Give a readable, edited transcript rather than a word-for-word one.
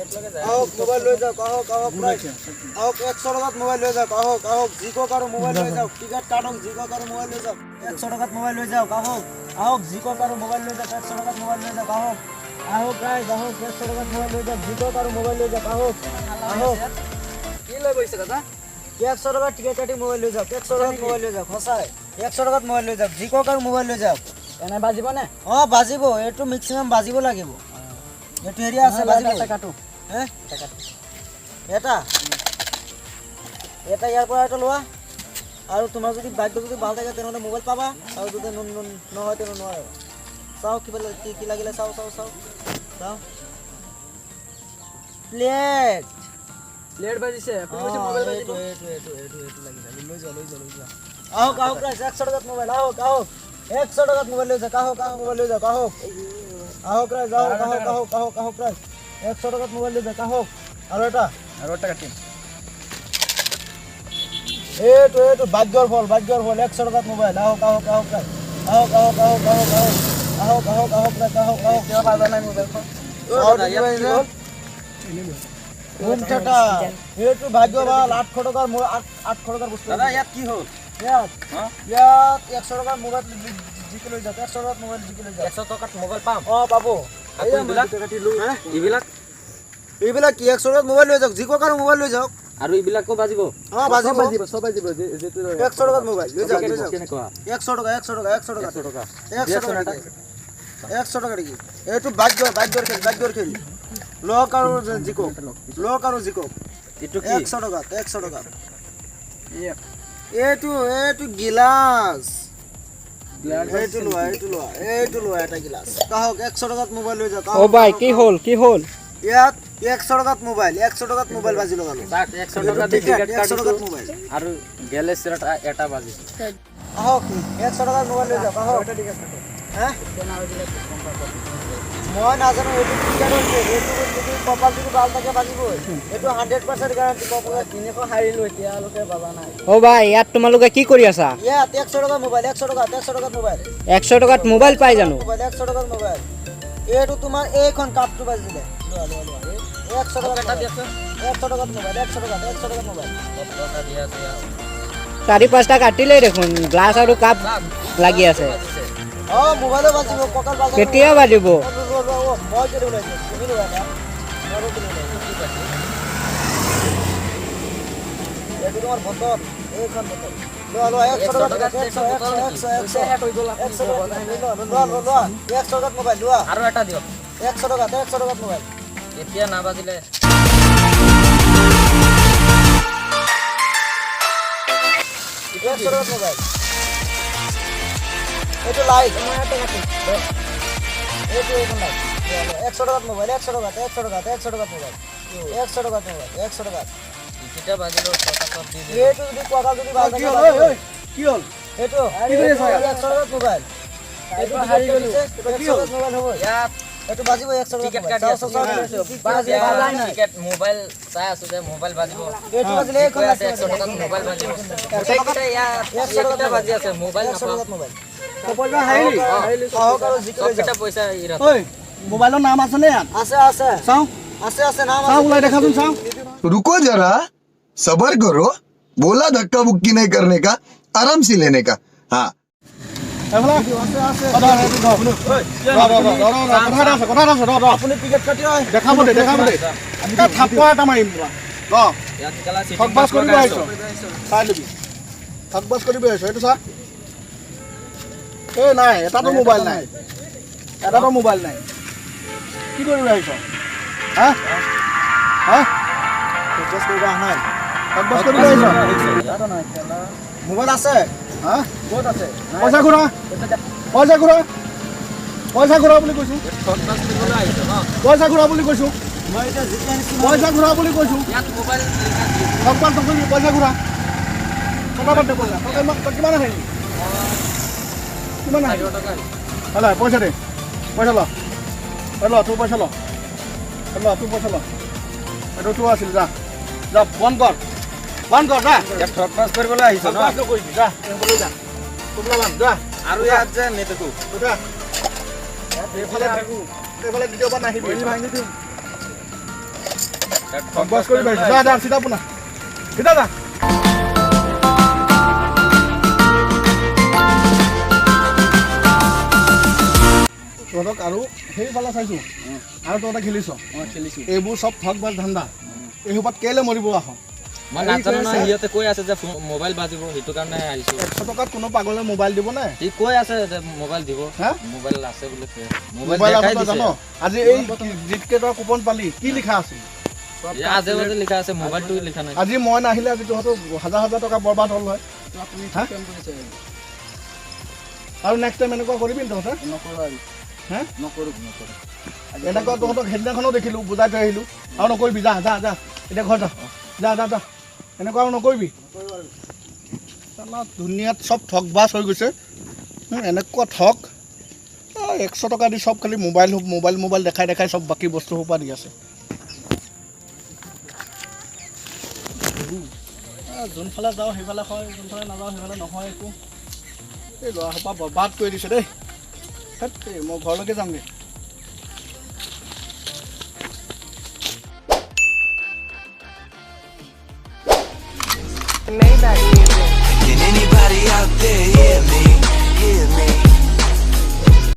আহক, মোবাইল লৈ যাওক। আহক, আহক, আহক। 100 টকাত মোবাইল লৈ যাওক। আহক, আহক, জিকক আৰু মোবাইল লৈ যাওক। টিকেট কাটক, জিকক আৰু মোবাইল লৈ যাওক। 100 টকাত মোবাইল লৈ যাওক। আহক, আহক, জিকক আৰু মোবাইল লৈ যাওক। 100 টকাত মোবাইল লৈ যাওক। আহক, আহক, ৰাইজ আহক। 100 টকাত মোবাইল লৈ যাওক। জিকক আৰু মোবাইল লৈ যাওক। আহক, আহক। কি লৈ গৈছে দাদা? 100 টকাত টিকেট কাটি মোবাইল লৈ যাওক। 100 টকাত মোবাইল লৈ যাওক। সঁচাই 100 টকাত মোবাইল লৈ যাওক। জিকক আৰু মোবাইল লৈ যাওক। এনে বাজিব নে? অঁ, বাজিব। এইটো মেক্সিমাম বাজিব লাগিব। এইটো হেৰি আছে, বাজিব। এটা কাটো। হে, এটা এটা ইয়াৰ পৰা এটা লোৱা আৰু তোমাৰ যদি ভাগ্য যদি ভাল থাকে, তেনেহ'লে মোবাইল পাবা আৰু যদি নহয়, তেনেহ'লে নোৱাৰে। চাওঁ কিবা কি কি লাগিলে। চাওঁ, চাওঁ, চাওঁ, চাওঁ। প্লেট। প্লেট বাজিছে। আপুনি কৈছে মোবাইল বাজিব। এইটো, এইটো, এইটো, এইটো, এইটো লাগিলে। লৈ যোৱা, লৈ যোৱা, লৈ যোৱা। আহক, আহক ৰাইজ, 100 টকাত মোবাইল। আহক, আহক, 100 টকাত মোবাইল লৈ যাওক। আহক, আহক, মোবাইল লৈ যাওক। আহক, আহক ৰাইজ, আহক, আহক, আহক, আহক, আহক ৰাইজ, 100 টকাত মোবাইল লৈ যাওক। আহক, আৰু এটা। আৰু এটা কাটিম। এইটো, এইটো ভাগ্যৰ ফল, ভাগ্যৰ ফল। 100 টকাত মোবাইল। আহক, আহক, আহক ৰাইজ, আহক, আহক, আহক, আহক, আহক, আহক, আহক, আহক ৰাইজ, আহক, আহক। কিয় বাজা নাই মোবাইলখন? Home theatre. এইটো ভাগ্য ভাল। 800 টকাৰ, 800 টকাৰ বস্তু। দাদা, ইয়াত কি হ'ল? ইয়াত ইয়াত 100 টকাৰ মোবাইল জিকি লৈ যাওক। 100 টকাত মোবাইল জিকি লৈ যাওক। 100 টকাত মোবাইল পাম? অঁ, পাব। আকৌ এইবিলাক, এইবিলাক? এইবিলাক কি, 100 টকাত মোবাইল লৈ যাওক। জিকক আৰু মোবাইল লৈ যাওক। আৰু এইবিলাকো বাজিব? অঁ, বাজিব। চব বাজিব। 100 টকাত মোবাইল লৈ যাওক, লৈ যাওক। কেনেকুৱা? 100 টকা, 100 টকা, 100 টকা। 100 টকা। 100 টকা টিকেট, 100 টকা টিকেট। এইটো ভাগ্য, ভাগ্যৰ খেল, ভাগ্যৰ খেল। লওক আৰু জিকক, লওক আৰু জিকক। এইটো কি? 100 টকাত, 100 টকাত। এইটো, এইটো গিলাচ। এইটো লোৱা, এইটো লোৱা, এইটো লোৱা, এটা গিলাচ। আহক, 100 টকাত মোবাইল লৈ যাওক। অ ভাই, কি হ'ল, কি হ'ল? ইয়াত 100 টকাত মোবাইল, 100 টকাত মোবাইল বাজি লগালো। চাওক, 100 টকা দি টিকেট, টিকেট 100 টকাত কাটিছো মোবাইল। আৰু গেলেক্সিৰ এটা এটা বাজিছে। আহক, 100 টকাত মোবাইল লৈ যাওক। আহক। হা, মই নাজানো। এইটো টিকেট হৈছে। এইটো যদি কপাল যদি ভাল থাকে, বাজিবই। এইটো 100% গেৰাণ্টি। কপাল 300 হাৰিলো, এতিয়ালৈকে বাজা নাই। অ ভাই, ইয়াত তোমালোকে কি কৰি আছা? ইয়াত 100 টকা মোবাইল, 100 টকাত, 100 টকাত মোবাইল। 100 টকাত মোবাইল পাই জানো? মোবাইল, 100 টকাত মোবাইল। এইটো তোমাৰ এইখন কাপটো বাজিলে। লোৱা, লোৱা, লোৱা। 100 টকাত এটা দিয়াচোন। 100 টকাত মোবাইল, 100 টকাত, 100 টকাত মোবাইল। 10 টকা দিয়া আছে ইয়াত। চাৰি পাঁচটা কাটিলেই দেখোন, গ্লাছ আৰু কাপ লাগি আছে। অঁ, মোবাইলো বাজিব, কঁকাল বাজিব। কেতিয়া বাজিব? লোৱা, লোৱা, লোৱা। মই কেলৈ ওলাইছোঁ? তুমি লোৱা এটা। মই কেলৈ ওলাইছোঁ? এইটো তোমাৰ বটল, এইখন বটল লোৱা, লোৱা। 100 টকা, 100, 100, 100, 100, 100 টকা। লোৱা, লোৱা, লোৱা, লোৱা। 100 টকাত মোবাইল লোৱা। আৰু এটা দিয়ক। 100 টকাত, 100 টকাত মোবাইল। এতিয়া নাবাজিলে। 100 টকাত মোবাইল। এইটো লাইট। এইটো, এইখন লাইট। 100 টকাত মোবাইল, 100 টকাত, 100 টকাত, 100 টকাত মোবাইল, 100 টকাত মোবাইল, 100 টকাত। কেতিয়া বাজিলো, 6টা চব দি দিলো। এইটো যদি কঁকাল যদি ভাল কি থাকে। হ'ল? ঐ, কি হ'ল? এইটো কি কৰি আছা? 100 টকাত মোবাইল। এইটো হাৰি গ'লো। 100 টকাত মোবাইল হ'ব। ইয়াত এইটো বাজিব 100 টকাত। Ticket mobile. কাটি চাওঁ, আছো। চাওঁ, চাওঁ, কি বাজিলে? বাজাই নাই। টিকেট মোবাইল চাই আছো যে মোবাইল বাজিব। এইটো বাজিলে, এইখন কৈ আছে আছে। 100 টকাত মোবাইল বাজিব। গোটেইকেইটা ইয়াত 100 টকাত। এইকেইটা বাজি আছে, মোবাইল 100 নাপাওঁ। টকাত মোবাইল। পইচা হাৰিলি? আহক আৰু জিকি লৈ চবকেইটা যাওক। পইচা ইৰাত। ঐ, মোবাইলৰ নাম আছেনে ইয়াত? আছে, আছে। চাওঁ। আছে, আছে, নাম চাওঁ। আছে। ওলাই দেখাচোন, চাওঁ। रुको जरा, सबर करो। बोला धक्का बुक्की नहीं करने का, आराम से लेने का, हाँ। এইফালে। আছে, আছে। ৰ, ৰ, ৰ, ৰ, ৰ, ৰ, ৰ, ৰ, ৰ, কথা এটা আছে, কথা এটা আছে, ৰ, ৰ। আপুনি টিকেট কাটি হয়। দেখাব দে, দেখাব দে। এটা থাপ্পৰ এটা মাৰিম তোৰা। ৰ। ইয়াত কেলা চিটিং ঠগবাজ কৰিব লগাই আহিছ। আছো। চাই ল'বি, ঠগবাজ কৰিব আহিছ। এইটো চা। এই নাই, এটাতো মোবাইল নাই, এটাতো মোবাইল নাই। কি কৰিব আহিছ? হা হা? ঠগবাজ কৰিব অহা নাই। ঠগবাজ কৰিব আহিছ? মোবাইল আছে। হা? ক'ত আছে? পইচা ঘূৰা, পইচা ঘূৰা, পইচা ঘূৰা বুলি কৈছো। ঠগবাজ কৰিবলৈ আহিছ ন? পইচা ঘূৰা বুলি কৈছো। মই এতিয়া জিকি আনিছো। পইচা ঘূৰা বুলি কৈছো। ইয়াত মোবাইল লিখা কি? ঠগবাজ নকৰিবি, পইচা ঘূৰা। টকা বাদ দে, পইচা। টকা ইমান- তই কিমান আছে? কিমান আছে? 4 টকা। হলে পইচা দে, পইচা ল। এই ল, তোৰ পইচা ল। এই ল, তোৰ পইচা ল। এইটো তোৰ আছিল। যা, যা, বন্ধ কৰ, বন্ধ কৰ, যা। ইয়াত ঠগবাজ কৰিবলৈ আহিছ ন? ঠগবাজ নকৰিবি, যা, এইফালে যা, টোপোলা বান্ধ, যা। আৰু ইয়াত যে নেদেখো। উঠা এইফালে, এইফালে দ্বিতীয়বাৰ নাহিবি। ভাঙি দিম। ঠগবাজ কৰিব আহিছ। যা যা, চিধা পোনা, চিধা যা। তহঁতক আৰু সেইফালে চাইছোঁ আৰু তহঁতে খেলিছ। অঁ, খেলিছোঁ। এইবোৰ চব ঠগবাজ ধান্দা। এই সোপাত কেলে মৰিব আহ? মই নাজানো নহয়, সিহঁতে কৈ আছে যে মোবাইল বাজিব, সেইটো কাৰণে আহিছো। 100 টকাত কোনো পাগলে মোবাইল দিব নে? সি কৈ আছে যে মোবাইল দিব। হা? মোবাইল আছে বুলি কৈ আছে। মোবাইল মোবাইল দেখাই আছে তই দিছে। জান? আজি এই যিকেইটা কুপন পালি, কি লিখা আছিল? এই আজে বাজে লিখা আছে, মোবাইলটো লিখা নাই। আজি মই নাহিলে আজি তহঁতৰ হাজাৰ হাজাৰ টকা বৰবাদ হ'ল হয়। আপুনি হা? ঠিক কাম কৰিছে। আৰু নেক্সট টাইম এনেকুৱা কৰিবি নি তহঁতে? নকৰোঁ আৰু। হা? নকৰোঁ, নকৰোঁ। এনেকুৱা তহঁতক সেইদিনাখনো দেখিলোঁ, বুজাই থৈ আহিলোঁ। আৰু নকৰিবি। যা যা যা, এতিয়া ঘৰ যা। যা যা যা, এনেকুৱা আৰু নকৰিবি। চালা দুনিয়াত চব ঠগবাজ হৈ গৈছে। এনেকুৱা ঠগ, 100 টকা দি চব খালি মোবাইল মোবাইল মোবাইল দেখাই দেখাই চব বাকী বস্তু সোপা দি আছে। যোনফালে যাওঁ সেইফালে হয়, যোনফালে নাযাওঁ সেইফালে নহয় একো। এই ল'ৰা সোপা বৰবাদ কৰি দিছে দেই। ধেৎ, এই মই ঘৰলৈকে যামগৈ। Can anybody out there hear me?